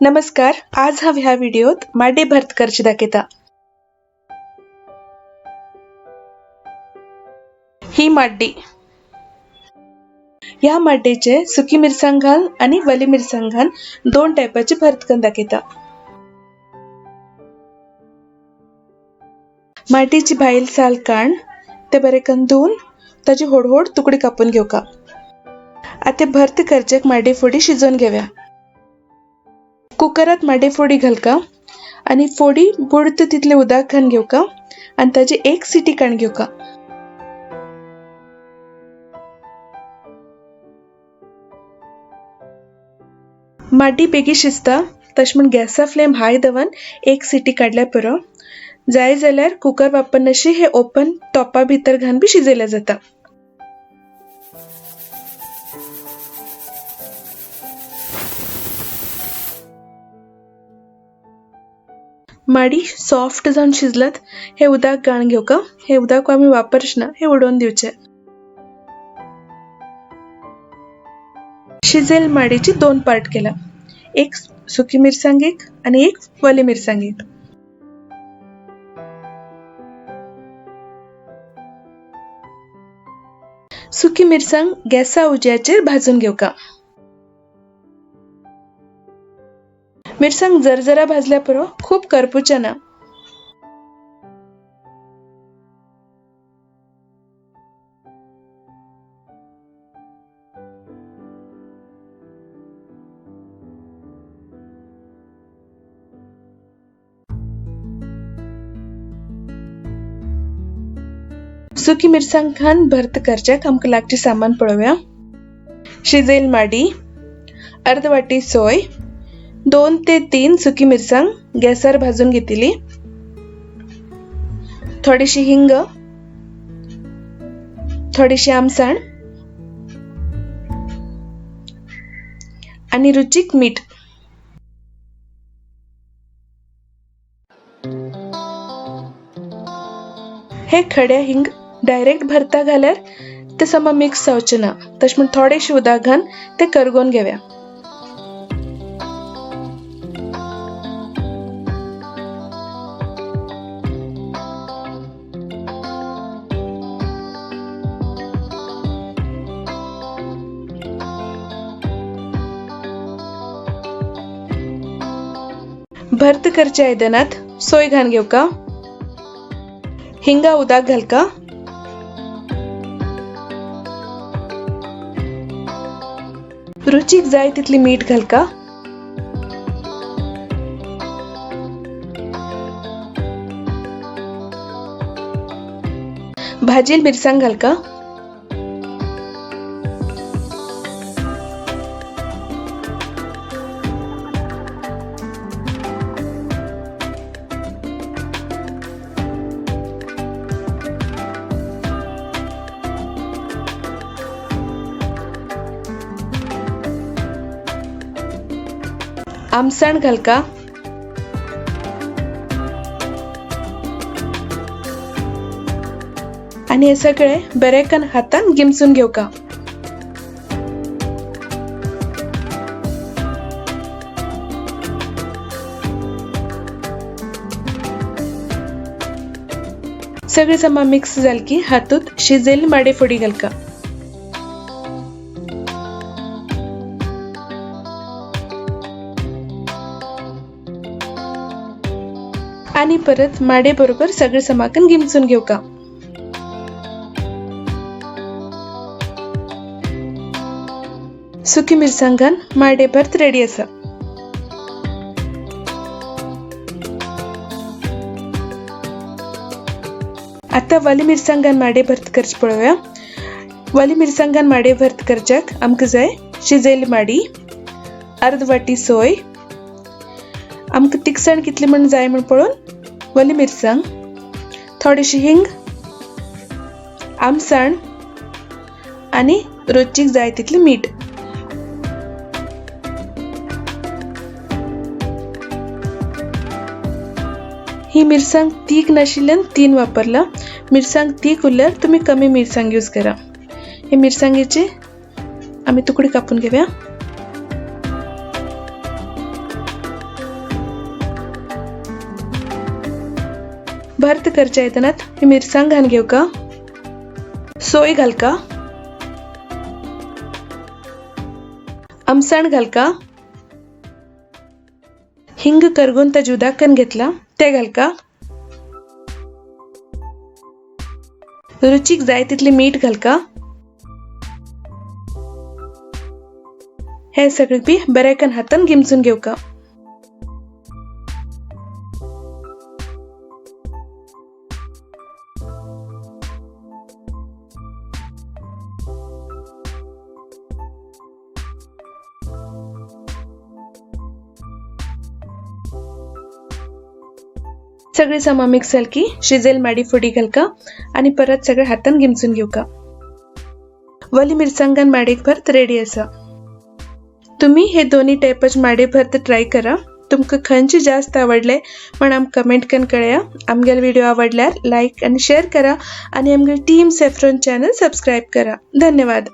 नमस्कार, आज हांव ह्या व्हिडियोत माड्डे भर्त करची दाखयता। ही माड्डी, ह्या माड्डेचे सुकी मिरसांग घाल आनी वली मिरसांग घाल दोन टायपाचे भर्त करून दाखयता। माड्डीची भायल साल काण ते बरे करून धुवन ताची होड होड तुकडे कापून घेवका। आतां भर्त करचेक माड्डे फोडी शिजोवन घेवया। कुकरात माड्डे फोडी घालका आनी फोडी बुडत तितले उदक घालून घेवका आनी ताजी एक सिटी काडून घेवका। माड्डी बेगी शिजता तशें म्हूण गॅसा फ्लेम हाय दवरून एक सिटी काडल्यार पुरो। जाय जाल्यार कुकर वापरनाशी हे ओपन टॉपा भितर घालून बी शिजयल्यार जाता। माडी सॉफ्ट जावन शिजलात हे उदक गाळून घेवका। हे उदक आमी वापरचना, हे उडोवन दिवचें। शिजेल माडीची दोन पार्ट केला, एक सुकी मिरसांगेक आनी एक वली मिरसांगेक। सुकी मिरसांग गॅसा उज्याचेर भाजून घेवका। मिरसांग जरजरा भाजल्या पुरो, खूब करपुचें ना। सुकी मिरसांग घालून भर्त करच्याक आमकां लागचें सामान पळोवया। शिजेल माडी, अर्द वाटी सोय, 2 ते 3 सुकी मिरसांग गॅसार भाजून घेतली, थोडीशी हिंग, थोडीशी आमसाण आनी रुचीक मीठ। हे खडे हिंग डायरेक्ट भरता घाल्यार ते समा मिक्स जावचें ना, तशें म्हूण थोडेशें उदक घालून ते करगोवन घेवया। भर्त करच्या आयदनात सोय घालून घेवका, हिंगा उदक घालका, रुचीक जाय तितली मीठ घालका, भाजेल मिरसांग घालका, आमसाण घालका, आनी हे सगळे बरेकन हातान गिमसून घेवका। सगळे सामान मिक्स जाल की हातूंत शिजेल माडे फोडी घालका। आनी परत माडे बरोबर सगळे समाकन गिमसून घेवका। सुकी मिरसांगान माडे भर्त रेडी आसा। आतां वली मिरसांगान माडे भर्त करचे पळोवया। वली मिरसांगान माडे भर्त करच्याक आमकां जाय शिजेल माडी, अर्द वाटी सोय, आमकां तिखसाण कितली म्हण जाय म्हण पळोवन वली मिरसांग, थोडीशी हिंग, आमसाण आनी रुचीक जाय तितली मीठ। ही मिरसांग तीख नाशिल्ल्यान 3 वापरला। मिरसांग तीख उरल्यार तुमी कमी मिरसांग यूज करा। हे मिरसांगेचे आमी तुकडे कापून घेवया। भर्त करच्या आयदनांत ही मिरसांग घालून घेवका, सोय घालका, आमसाण घालका, हिंग करगून ताजें उदक घेतला ते घालका, रुचीक जाय तितली मीठ घालका. हे सगळे बी बरें हातान गिमसून घेवका. सगळे सामा मिक्स जाल की शिजेल माडी फुडी घालका आणि परत सगळे हातान गिमसून घेवका. वली मिरसांगान माडीक भर्त रेडी आसा. तुम्ही हे दोन्ही टायपाचे माडे भर्त ट्राय करा. तुमकां खंयचे जास्त आवडले म्हण आमकां कमेंट करून कळया. आमगेलो व्हिडिओ आवडल्यार लायक आनी शेअर करा आनी आमगेले टीम सॅफ्रॉन चॅनल सबस्क्रायब करा. धन्यवाद.